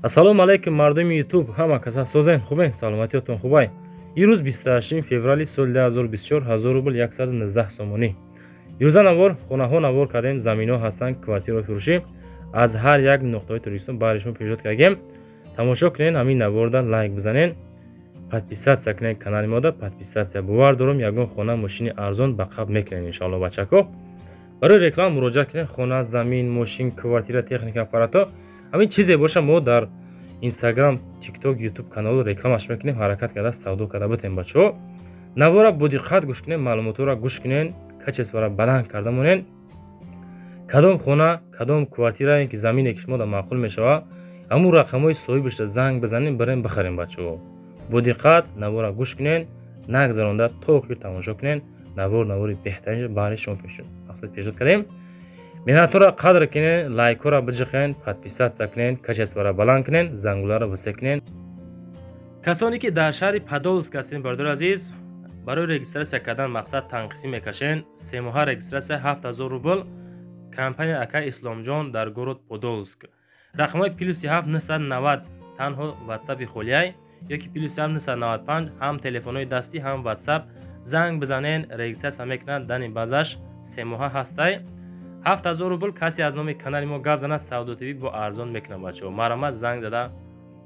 Ассалому алайкум мардуми YouTube, ҳама каса созен, хубен, саломатиётон хубай. Ирӯз 28 феврали соли 2024, 1000 рубл 119 сомонӣ. Ирӯза навор хонаҳо навор кардем, заминҳо ҳастанд, квартираҳои фурӯшӣ аз ҳар як нуқтаҳои Тоҷикистон баҳри шумо пешниҳод кардем. Тамошо кунед, ҳамин наворда лайк бизанед, подписаться кунед канали мода, подписаться. Бовар дорам ягон хона мошини арзон ба қабл мекунем иншоалло бачако. Барои реклама муроҷиат кунед, хона, замин, мошин, квартира, техника, аппарато, ҳамин чизе боша мо дар Instagram, TikTok, YouTube каналу рекламаш мекунем, ҳаракат карда савдо карда битем бачаҳо. Навора бо диққат гӯш кунед, маълумотҳоро гӯш кунед, качествора баланд карда монед. Кадом хона, кадом квартира ки замине ки шумо да маъқул мешавад, ҳамун рақамҳои соҳибашда занг бизанед, барем бихарем бачаҳо. Бо диққат навора гӯш кунед, нагзаронда то охир тамошо кунед. Навор навори беҳтарин баҳри шумо пешниҳод кардем. Меҳнатҳоро қадр кунед, лайкҳоро биҷиқед, подписаться кунед, качествора баланд кунед, зангуларо васеъ кунед. Касоне ки дар шаҳри Подолск ҳастед, бародари азиз, барои регистрация кардан мақсад танқисӣ мекашед. Семоҳа регистрация 7000 рубл. Компания акай Исломҷон дар город Подолск. Рақамҳои плюси 7 990 танҳо WhatsApp-и холияй ёки плюси 7 995 ҳам телефонҳои дастӣ ҳам WhatsApp. Занг бизанед, регистрация мекунад, дани базаш семоҳа ҳастай. 7000 рубл. Касе аз номи канали мо гап занад, Савдо ТВ бо арзон мекунад бачаҳо. Марҳамат занг зада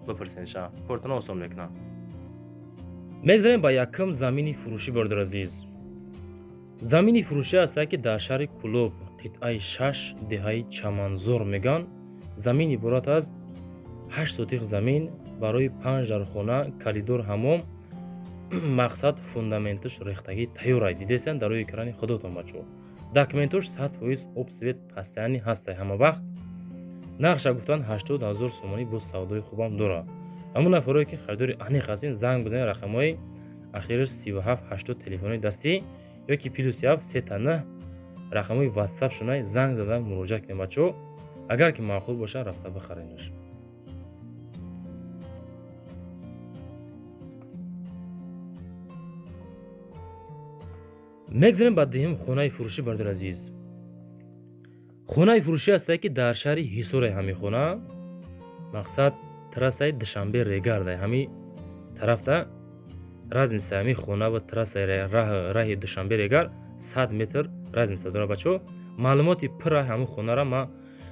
бипурсен ша, кортона осон мекунад. Мегзарем ба якум замини фурӯшӣ, бародари азиз. Замини фурӯшӣ ҳастае ки дар шаҳри Кулоб, қитъаи 6, деҳаи Чаманзор мегӯянд. Замин иборат аз 8 сотиқ замин барои 5 дархона, коридор, ҳамом. Мақсад фундаменташ рехтагӣ тайёрай. Дидесен дар рӯи экрани худотон бачаҳо. Документош 100% об свет постоянный ҳастай ҳама вақт. Нархша гуфтанд 80 000 сомонӣ, боз савдои хубам дорад. Ҳамон нафарое ки харидори аниқ ҳастин, занг бизанед рақамҳои ахираш 37 80 телефони дастӣ ёки плюс 7 39 рақамҳои WhatsApp шунай занг зада муроҷиат кунед бачаҳо. Агар ки маъқул бошад, рафта бихаренаш. Мегзарем ба дуюм хонаи фурӯшӣ, бародари азиз. Хонаи фурӯшӣ ҳастае ки дар шаҳри Ҳисорай ҳамин хона, мақсад трассаи Душанбе Регардай ҳамин тарафта разница ҳамин хона ва трассаи раҳи Душанбе Регар 100 метр разница дорад бачаҳо. Маълумоти пурра ҳамин хонара ман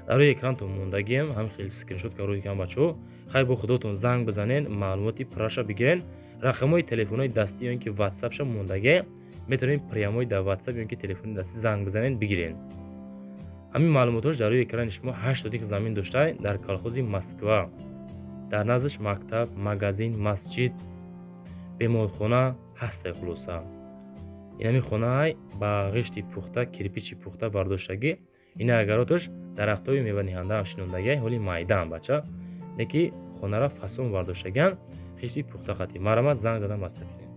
дар рӯи экрантон мондагием, ҳамин хел скриншот ка рӯи экран бачаҳо. Хай бо худотон занг бизанед, маълумоти пурраша бигирен. Рақамҳои телефонҳои дастӣ ё ин ки ватсапша мондагие, метавонед прямой дар WhatsApp ё ин ки телефони дастӣ занг бизанед, бигирен. Ҳамин маълумотҳош дар рӯи экрани шумо. 8 сотик замин доштай дар колхози Москва. Дар наздаш мактаб, магазин, масҷид, беморхона ҳастай. Хулоса ин ҳамин хонаай ба ғишти пухта, кирпичи пухта бардоштагӣ. Ина агароташ дарахтҳои меваниҳандаам шинондагиай, ҳоли майдаам бача, не ки хонара фасон бардоштагиан, ғишти пухта қатӣ. Марҳамат занг зада маслиҳат кунед.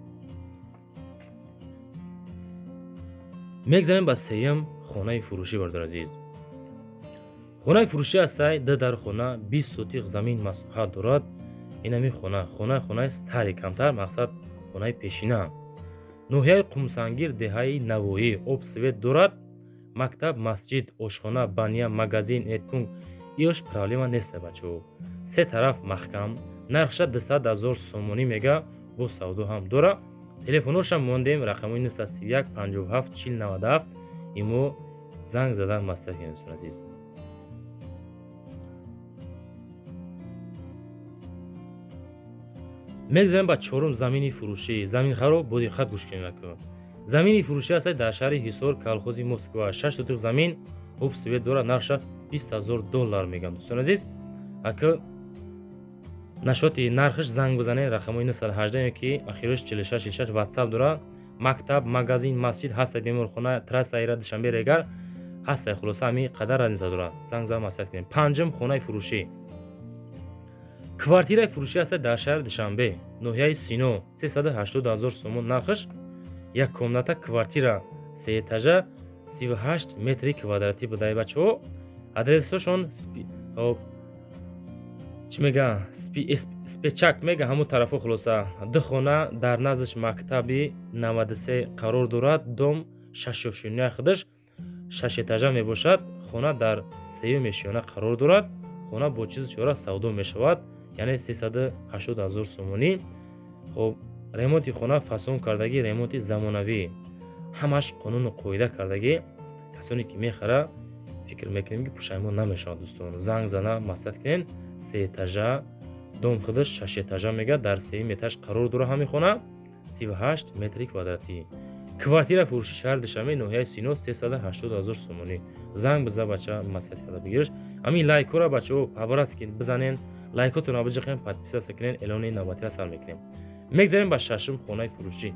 Мегзарем ба сеюм хонаи фурӯшӣ, бародари азиз. Хонаи фурӯшӣ ҳастай ду дар хона, 20 сотиқ замин масоҳат дорад. Ин ҳамин хона, хонаи старый камтар, мақсад хонаи пешина. Ноҳияи Қумсангир, деҳаи Навоӣ, об свет дорад, мактаб, масҷид, ошхона, баня, магазин, медпункт, иёш проблема неста бачаҳо. Се тараф маҳкам. Нархша 200 000 сомонӣ мега, бо савдо ҳам дорад. Телефонҳошам мондем, рақамҳои 931 57 40 97, имо занг зада маслиҳат кунед дӯстони азиз. Мегзарем ба чорум замини фурӯшӣ. Заминхаро бо диққат гӯш кунед. Замини фурӯшӣ ҳастад дар шаҳри Ҳисор, колхози Москва, 6 сотиқ замин, об свет дорад, нархша 20 000 доллар мегӯянд дӯстони азиз. Ака нашоти нархаш занг бизанед, рақамҳои 918 ё ки ахираш 46 46 WhatsApp дорад. Мактаб, магазин, масҷид ҳастай, беморхона, трассаи Душанбе Регар ҳастай. Хулоса ҳамин қадар разница дорад. Занг зада маслиҳат кунед. Панҷум хонаи фурӯшӣ. Квартираи фурӯшӣ ҳастад дар шаҳри Душанбе, ноҳияи Сино, 380 000 сомон нархаш. Як комната квартира сеэтажа, 38 метри квадратӣ будай бачаҳо. Адресҳошон чӣ мега, Спечак мега ҳамун тарафо. Хулоса ду хона, дар наздаш мактаби 93 қарор дорад, дом шашошинаи худаш шашэтажа мебошад. Хона дар сеюм ошёна қарор дорад. Хона бо чизу чора савдо мешавад, яъне 380 ҳазор сомонӣ. Хоб, ремонти хона фасон кардагӣ, ремонти замонавӣ, ҳамаш қонуну қоида кардагӣ. Касоне ки мехара, фикр мекунем ки пушаймон намешавад дӯстон. Занг зана маслиҳат кунен. Се этажа дом, худаш шаш этажа мега, дар сеюм этаж қарор дора ҳамин хона, 38 метри квадратӣ. Квартира фурӯши шаҳри Душанбе, ноҳияи Сино, 380 ҳазор сомонӣ. Занг биза бача, маслиҳат карда бигириш. Ҳамин лайкҳоро бачаҳо по-братски бизанен, лайкотонро биҷиқен, подписаться кунен. Эълони навбатиро сар мекунем. Мегзарем ба шашум хонаи фурӯшӣ.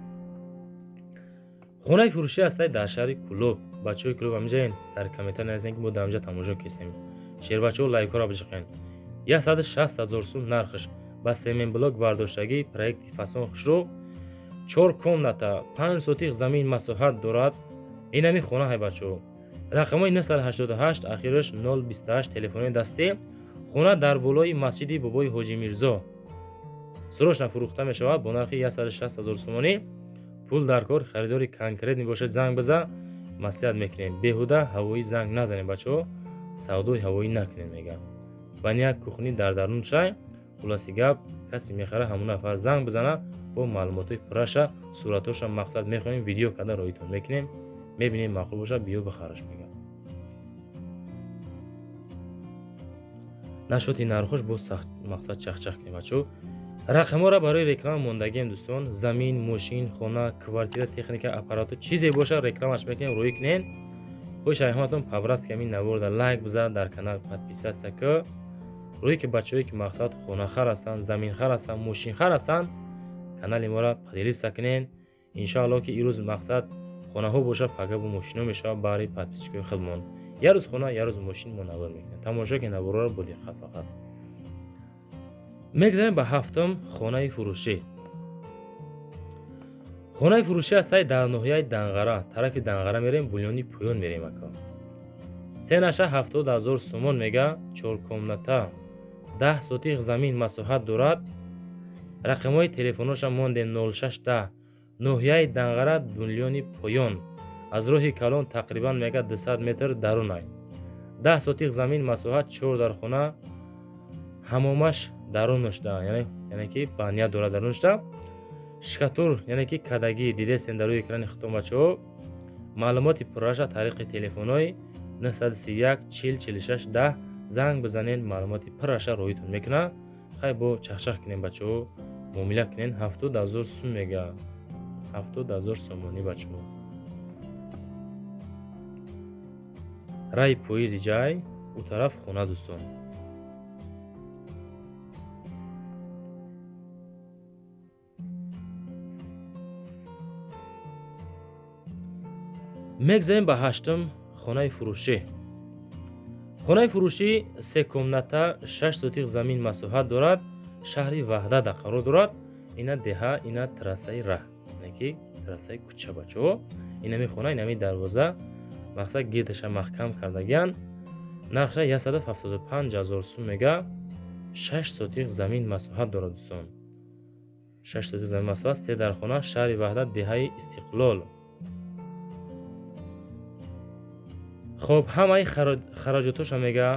Хонаи фурӯшӣ ҳастай дар шаҳри Кӯлоб. Бачаҳои Кӯлоб ҳаминҷаен, дар комментар нависен ки мо дар ҳаминҷа тамошо кистем. Шербачаҳо, лайкҳоро биҷиқен. 160 ҳазор сум нархш, ба семенблок бардоштагӣ, проекти фасон хушрӯ, чор комната, 5 сотих замин масоҳат дорад. Инами хона ҳай бачаҳо. Рақамҳои 988, ахираш 028, телефони дастӣ. Хона дар болои масҷиди Бобои Ҳоҷи Мирзо срочно фурӯхта мешавад бо нархи 160 ҳазор сомонӣ. Пул дар кор, харидори конкретный бошад, занг биза, маслиҳат мекунем. Беҳуда ҳавоӣ занг назанем бачаҳо, савдои ҳавоӣ накунем мегам. Баня, кухни дар дарун шай. Хулоси гап, касе мехара, ҳамон нафар занг бизана, бо маълумотҳои пурраша, суратҳоша мақсад мехоҳем, видео карда роитон мекунем, мебинем, маъқул бошад, биё бихараш мегам. Нашоти нархош боз сахт мақсад чахчах кунем бачаҳо. Рақамҳоро барои реклама мондагием дӯстон. Замин, мошин, хона, квартира, техника, аппарату, чизе бошад, рекламаш мекунем, рӯӣ кунен. Хоҳиш ҳаматон по-братски ҳамин наворда лайк бизан, дар канал подписаться ку. Рӯе ки бачаҳое ки мақсад хонахар ҳастанд, заминхар ҳастанд, мошинхар ҳастанд, канали моро поделиться кунен. Иншоалло ки ирӯз мақсад хонаҳо бошад, пага бо мошино мешавад баҳри подписчикои худмон. Як рӯз хона, як рӯз мошин мо навор мекунем. Тамошо ки наворро бо диққат фақат. Мегзарем ба ҳафтум хонаи фурӯшӣ. Хонаи фурӯшӣ ҳастай дар ноҳияи Данғара. Тарафи Данғара мерем, Булёни поён мерем ака. Ценаша 70 ҳазор сомон мега, чор комната, 10 сотих замин масоҳат дорад. Рақамҳои телефоноша мондем 0610. Ноҳияи Данғара, Булёни поён. Аз роҳи калон тақрибан мега 200 метр дарунай. 10 сотих замин масоҳат, чор дар хона, ҳамомаш дарунашда, яъне ки баня дорад дарунашда. Шкатур, яъне ки кадагӣ дидесен дар рӯи экрани худтон бачаҳо. Маълумоти пурраша тариқи телефонҳои 931 40 46 10 занг бизанен, маълумоти пурраша роитон мекунад. Хай бо чахчах кунем бачаҳо, муомила кунен. 70 ҳазор сум мега, 70 ҳазор сомонӣ бачаҳо. Раи поизи ҷай, ӯ тараф хона дӯстон. Мегзарем ба ҳаштум хонаи фурӯшӣ. Хонаи фурӯшӣ се комната, 6 сотих замин масоҳат дорад, шаҳри Ваҳдата қарор дорад. Ина деҳа, ина трассаи раҳ, яъне ки трассаи кӯча бачаҳо. Инами хона, инами дарвоза, мақсад гирдаша маҳкам кардагиян. Нархша 175 ҳазор сум мега, 6 сотих замин масоҳат дорад дӯстон. 6 сотих замин масоҳат, се дар хона, шаҳри Ваҳдат, деҳаи Истиқлол. Хоб, ҳамаи хароҷотоша мега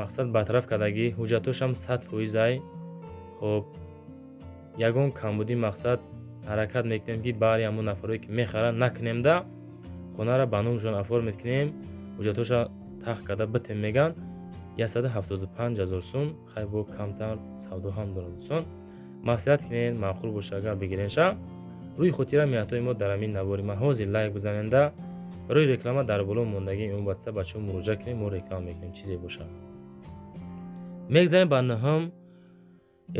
мақсад бартараф кардагӣ, ҳуҷҷатошам 100% ай. Хоб, ягон камбудӣ мақсад ҳаракат мекунем ки баъри ҳамон нафарое ки мехаранд накунемда, хонаро ба номшон оформить кунем, ҳуҷҷатоша тахт карда битем меган. 175 ҳазор сум, хай бо камтар савдо ҳам дорад дӯстон. Маслиҳат кунен, маъқул боша агар бигиренша. Рӯи хотира меҳнатҳои мо дар ҳамин навори ма ҳозир лайк бизаненда. Барои реклама дар боло мондагии ин ватсап бачаҳо муроҷиат кунем, мо реклама мекунем, чизе бошад. Мегзарем ба нӯҳум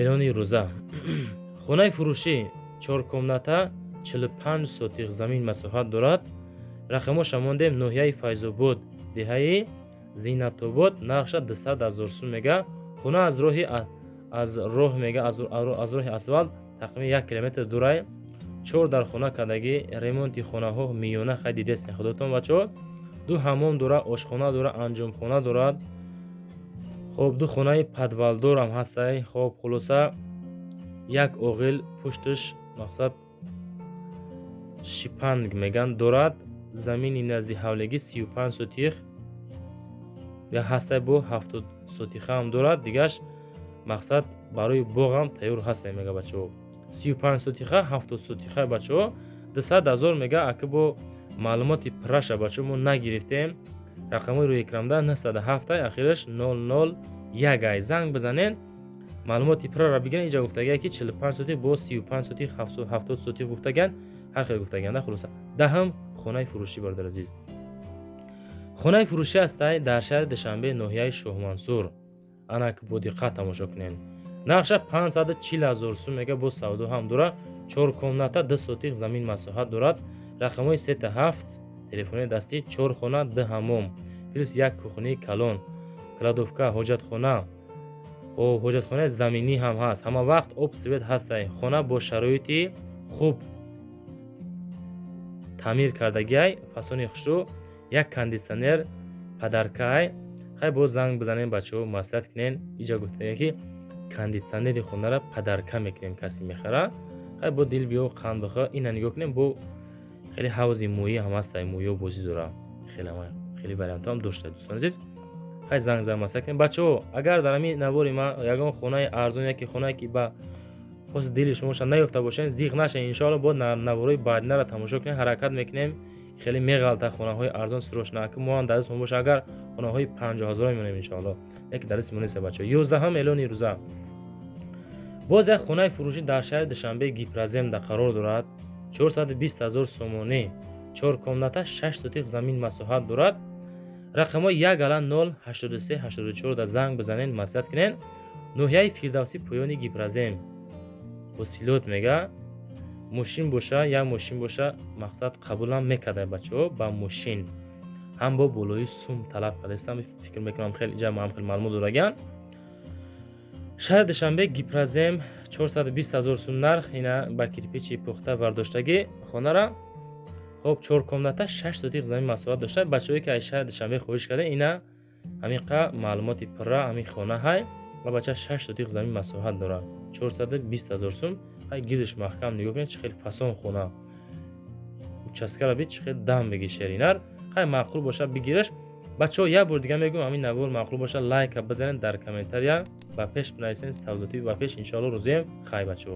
эълони рӯза. Хонаи фурӯшӣ чор комната, 45 сотих замин масоҳат дорад. Рақамҳоша мондем, ноҳияи Файзобод, деҳаи Зиннатобод, нархша 200 ҳазор сум мега. Хона аз роҳи аз роҳ мега, аз роҳи асфалт тақрибан 1 километр дурай. Чор дар хона кардагӣ, ремонти хонаҳо миёна, хай дидесен худотон бачаҳо. Ду ҳамом дора, ошхона дора, анҷомхона дорад. Хоб, ду хонаи подвалдорам ҳастай. Хоб, хулоса як оғил пушташ мақсад шипанг меган дорад. Замини назди ҳавлигӣ 35 сотих я ҳастай, бо 70 сотиха ҳам дорад, дигаш мақсад барои боғам тайёр ҳаста мега бачаҳо. 35 сотиха, 70 сотиха бачаҳо, 200 ҳазор мега. Ака бо маълумоти пурраша бачаҳо мо нагирифтем. Рақамҳои рӯи экранда 907, ахираш 001 ай, занг бизанен, маълумоти пурраро бигирен. Инҷа гуфтагия ки 45 сотих бо 35 сотих, 70 сотих гуфтаган, ҳар хел гуфтаганда. Хулоса, даҳам хонаи фурӯшӣ, бародар азиз, хонаи фурӯшӣ ҳастай дар шаҳри Душанбе, ноҳияи Шоҳмансур. Ана ки бо диққат тамошо кунем. Нархша 540 ҳазор сум мега, бо савдо ҳам дорад. Чор комната, 2 сотих замин масоҳат дорад. Рақамҳои сета ҳафт телефони дастӣ. Чор хона, ду ҳаммом, плюс як кухнии калон, кладовка, ҳоҷатхона, ҳоҷатхонаи заминӣ ҳам ҳаст. Ҳама вақт об, свет ҳастай. Хона бо шароити хуб таъмир кардагиай, фасони хушрӯ, як кондитсионер подаркай. Хай, боз занг бизанем бачаҳо, маслиҳат кунен. Иҷа гуфтем ки кондитсионери хонара подарка мекунем, касе мехара. Хай, бо дил биё, қанд бихӯ. Ина нигоҳ кунем, бо хеле ҳавзи мӯӣ ҳам ҳастай, мӯё бозӣ дора, хеле вариантҳо ҳам дошта, дӯстони азиз. Хай, занг зан, маслиҳат кунем бачаҳо. Агар дар ҳамин навори ман ягон хонаи арзон яке хонае ки ба хости дили шумоша наёфта бошед, зиқ нашед. Иншоалло, бо наворҳои баъдинаро тамошо кунем, ҳаракат мекунем. Хеле меғалта хонаҳои арзон сирош на, ки мо ҳам дар дастмон боша, агар хонаҳои 50 ҳазора мемонем иншоалло, яке дар дасти мо нест бачаҳо. 11-ум эълони рӯза: боз як хонаи фурӯшӣ дар шаҳри Душанбе, Гипроземда қарор дорад. 420 000 сомонӣ, чор комната, 6 сотих замин масоҳат дорад. Рақамҳои як ала 0 83 84 да занг бизанен, маслиҳат кунен. Ноҳияи Фирдавсӣ, поёни Гипрозем, ҳосилот мега. Мошин боша, як мошин боша, мақсад қабулам мекарда бачаҳо. Ба мошин ҳам бо болои сум талаб кардастам, фикр мекунам, хеле иҷа ҳам хеле маълумот дораган. Шаҳри Душанбе, Гипрозем, 420 ҳазор сум нарх. Ина ба кирпичи пухта бардоштагӣ хонара. Хоб, чор комната, 6 сотих замин масоҳат дошта. Бачаҳое ки аз шаҳри Душанбе хоҳиш карда, ина ҳамиқа маълумоти пурра ҳамин хона ҳай ва бача 6 сотих замин масоҳат дорад, 420 ҳазор сум. Ҳай, гирдиш маҳкам нигоҳ кунед, чӣ хел фасон хона, участкара бит, чӣ хел дам беги шеринар. Хай, маъқул боша, бигираш. Бачаҳо, як бор дига мегӯям, ҳамин навор маъқул боша, лайка бизанед, дар комментария ба пеш бинависед, савдотӣ ба пеш, иншоалло. Рӯзием хай, бачаҳо.